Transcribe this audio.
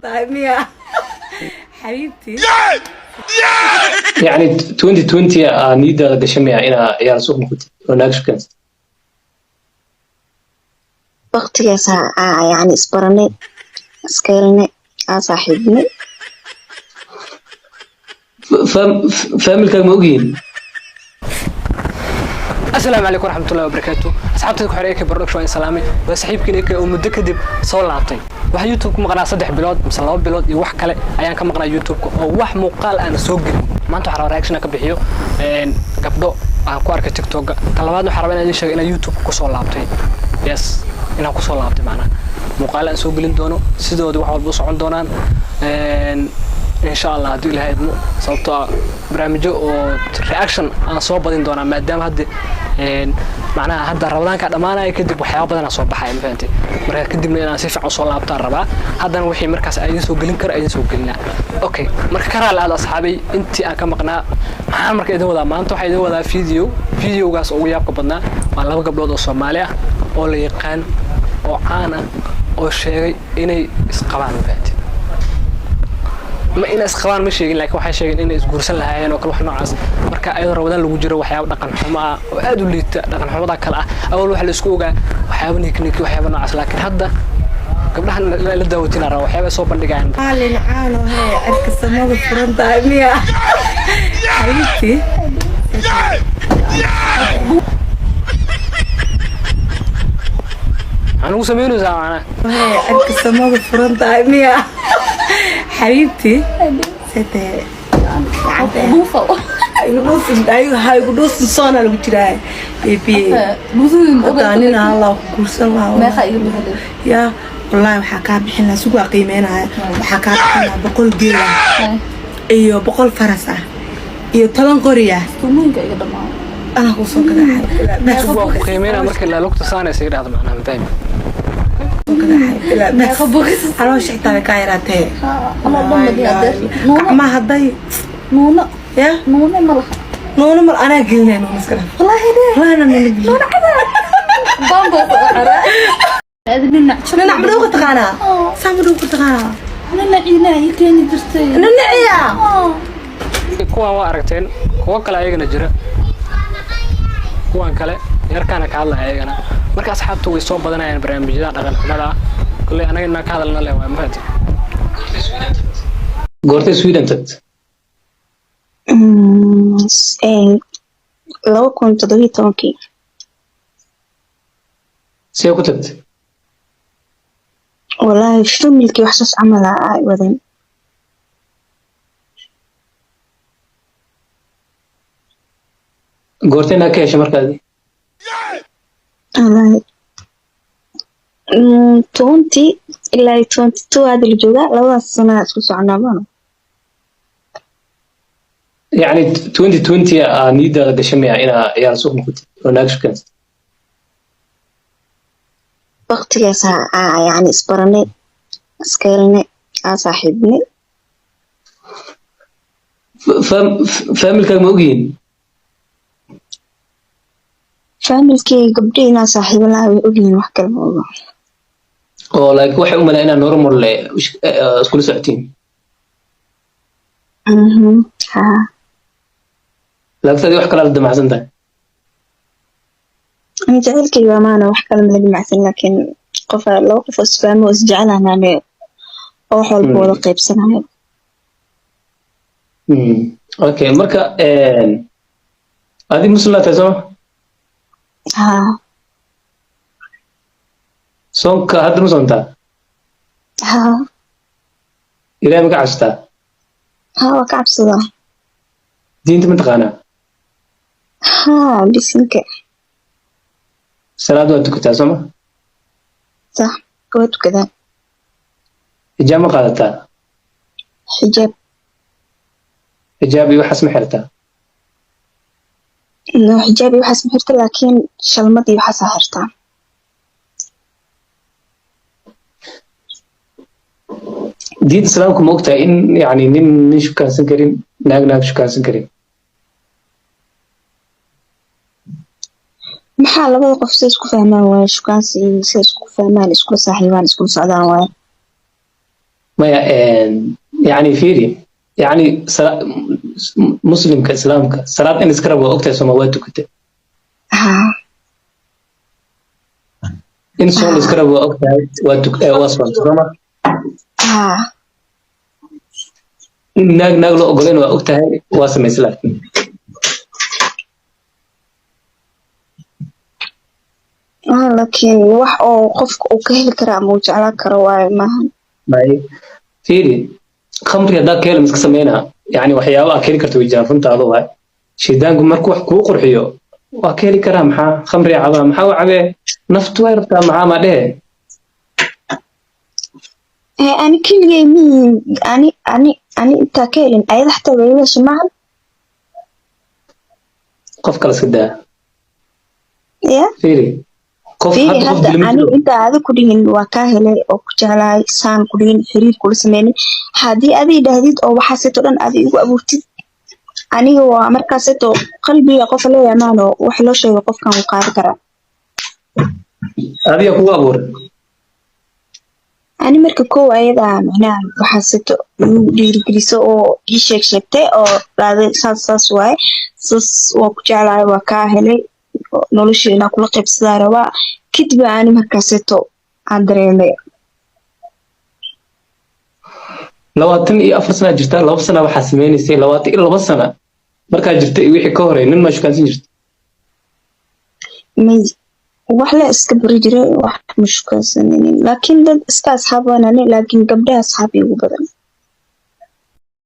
Tahay miya, xabiibti? Yacni 2020 aa niyadaada gashay miya inaa ciyaal suuq noqotid oo naag shukaansid? Waqtigaas aa yani isbaranay, iska helnay, aa saaxiibnay. Familkaaga ma ogyihiin? Asalaamu calaykum waraxmatullahi wabarakaatu. Asxaabtayda ku xidhan AK Production, waan salaamay. Waa saaxiibkiin AK oo muddo kadib soo laabtay. Waxaa YouTube ku maqnaa 3 bilood mise 2 bilood iyo wax kale ayaan ka maqnaa YouTube-ka oo wax muuqaal aan soo gelin. Maanta waxaa rabaa reaction aan ka bixiyo gabdho aan ku arkay TikTok-ga. Tan labaadna waxaa rabaa inaan idin sheego inaan YouTube kusoo laabtay. Yes, inaan kusoo laabtay, macnaha muuqaal aan soo gelin doono, sidooda wax walba u socon doonaan, insha Allah, hadduu Ilaahay idmo. Sababtoo ah barnaamijyo oo reaction aan soo badin doonaa, maadaama hadda macnaha hadda Ramadaanka dhammaanaya kadib waxyaaba badanaa soo baxaya, ma fahantay? Marka kadibna inaan si fiican usoo laabtaan rabaa. Haddana wixii markaas aan idin soo gelin karo idin soo gelinaa. Okay, marka ka raali aad asxaabay intii aan ka maqnaa. Maxaan marka idin wadaa maanta? Waxaa idin wadaa video. Videogaas ugu yaabka badnaa waa laba gabdhood oo Soomaali ah oo la yaqaan oo caan ah oo sheegay inay isqabaan, ma fahantay? Ma inay isqabaan ma sheegin, laakiin waxay sheegeen inay isguursan lahaayeen oo kale, wax noocaas. Marka ayadoo Ramadaan lagu jiro, waxyaabo dhaqan xumo ah oo aad u liita, dhaqan xumada kale ah. Awal waxa la isku ogaa waxyaabo niik niik, waxyaabo noocaas, laakiin hadda gabdhahan la daawatina raba waxyaaba ay soo bandhigayaan. Maalin caano hee cirka samada furan tahay miya, xabiibti? Maxaa nugu samaynaysaa macnaha? Hee cirka samada furan tahay miya, xabiibti? Sete igu dhuusin, soona lagu jiraa, baby. Hadda Allah ku guursan lahaa ya. Wallaahi waxaa kaa bixin lahaa, sugaa qiimeynaya, waxaa kaa bixin lahaa 100 geel ah iyo 100 faras ah iyo 10 qori ah. Anaa kusoo gadaa. Sug, waa ku qiimeynaa marka la lugta saanaysa idhahdo, macnaha ma fahmi. Caloosha xitaa way kaa yaraatee, gacmaha hadday ya nuuna mal anaa gelinaya, nuuna iska dhaaf. Wallaahi nuuna gelin. Ninac ma dhowka taqaanaa? Saa ma dhowka taqaanaa? Ninaciya. Kuwan waa aragteen, kuwo kale ayagana jira, kuwan kale yarkaana ka hadlaya ayagana. Marka asxaabtu way soo badanayaan barnaamijyada dhaqan xumada ah. Kolley anaga inaan ka hadalna leh waa, ma fahanteen? Goortay Sweden tagtay? 2017-kii. See ku tagtay? Wallaahi familkii wax saas camal ah ay wadeen. Goortay naa ka heshay markaadi? Wallaahi 20 ilaa 22 hadda la joogaa, labadaas sanaa isku soconaa maano. Yacni 2020 aa niyadaada gashay miya inaa ciyaal suuq noqotid oo naag shukaansid? Waqtigaas aa yani isbaranay, iska helnay, aa saaxiibnay. Familkaaga ma ogyihiin? Familkii gabdhihii inaan saaxiibo lahaa way ogyihiin, wax kale ma oga. Oo like waxay u malaa inaa normal iskula socotiin? Haa. Laakiin adi wax kalaa la damacsan tahay? Ani jacaylkayga waa maana, wax kale mala damacsan, laakiin qof laba qof oo isfahmo oo isjecelanaane oo wax walba wada qaybsanayo. Okay, marka adi Muslim tahay, sooma? Haa. Soonka hadda ma soontaa? Haa. Ilahay ma ka cabsataa? Haa, waa ka cabsadaa. Diinta ma taqaanaa? Haa, bisinka. Salaad waa tukataa, sooma? Sax, waa tukadaa. Xijaab ma qaadataa? Xijaab? Xijaab iyo waxaas ma xirtaa? No, xijaab iyo waxaas ma xirta, laakiin shalmad iyo waxaasaa xirtaa. Diinta Islaamku ma ogtahay in yani nin nin shukaansan karin, naag naag shukaansan karin? Maxaa labada qof say isku fahmaan waaye, shukaansi say isku fahmaan, iskula saaxiibaan, iskula socdaan waaye. Maya, yani fiiri, yani muslimka islaamka salaad in iska rabo waa ogtahay, sooma? Waa tukatay. Haa. In soon la iska rabo waa ogtahay, waa tuk waa soontay, sooma? Haa. In naag naag loo ogoleyn waa ogtahay, waa samaysay laakiin. Ah, laakiin wax oo qofka uu ka heli kara ama uu jeclaan karo waayo, maahan. May, fiiri, khamri haddaad ka heli miska sameynaa, yani waxyaaba aad ka heli karto way jiraan. Runtaada waay, shaydaanku markuu wax kuu qurxiyo waa ka heli karaa. Maxaa khamri cabaa? Maxaa u cabee? Naftu way rabtaa, maxaa ma dhehe? Ani keligay mihin, ani intaa ka helin, ayada xataa way iga heshay, maahan. Qof kale iska daa. Ya. Fiiri, qof fiiri, hadda qof hadda dilma ani jiro. Inta aadi ku dhihin waa kaa helay oo ku jeclahay, saan ku dhihin, xiriir kula sameynin, haddii adi dhahdid oo waxaaseeto dhan adi igu abuurtid, aniga waa markaaseeto qalbiga qofa leeyahay, maano wax loo sheego qofkan wuu qaadi karaa. Adiga kugu abuuray. Ani marka kow ayadaa macnaha waxaaseeto igu dhiirigeliso oo ii sheeg sheegtay oo dhahday saas saas waaye, saas waa ku jeclahay, waa kaa helay, nolosha inaa kula qaybsadaa rabaa. Kadib ani markaaseeto aan dareemay. 24 sana jirtaa, 2 sana waxaa sameynaysay, 22 sana markaa jirta iyo wixii ka horey, nin maa shukaansan jirta? May, wax la iska bari jiray, wax ma shukaansanaynin, laakiin dad iska asxaab waan ani, laakiin gabdhaha asxaab igu badan.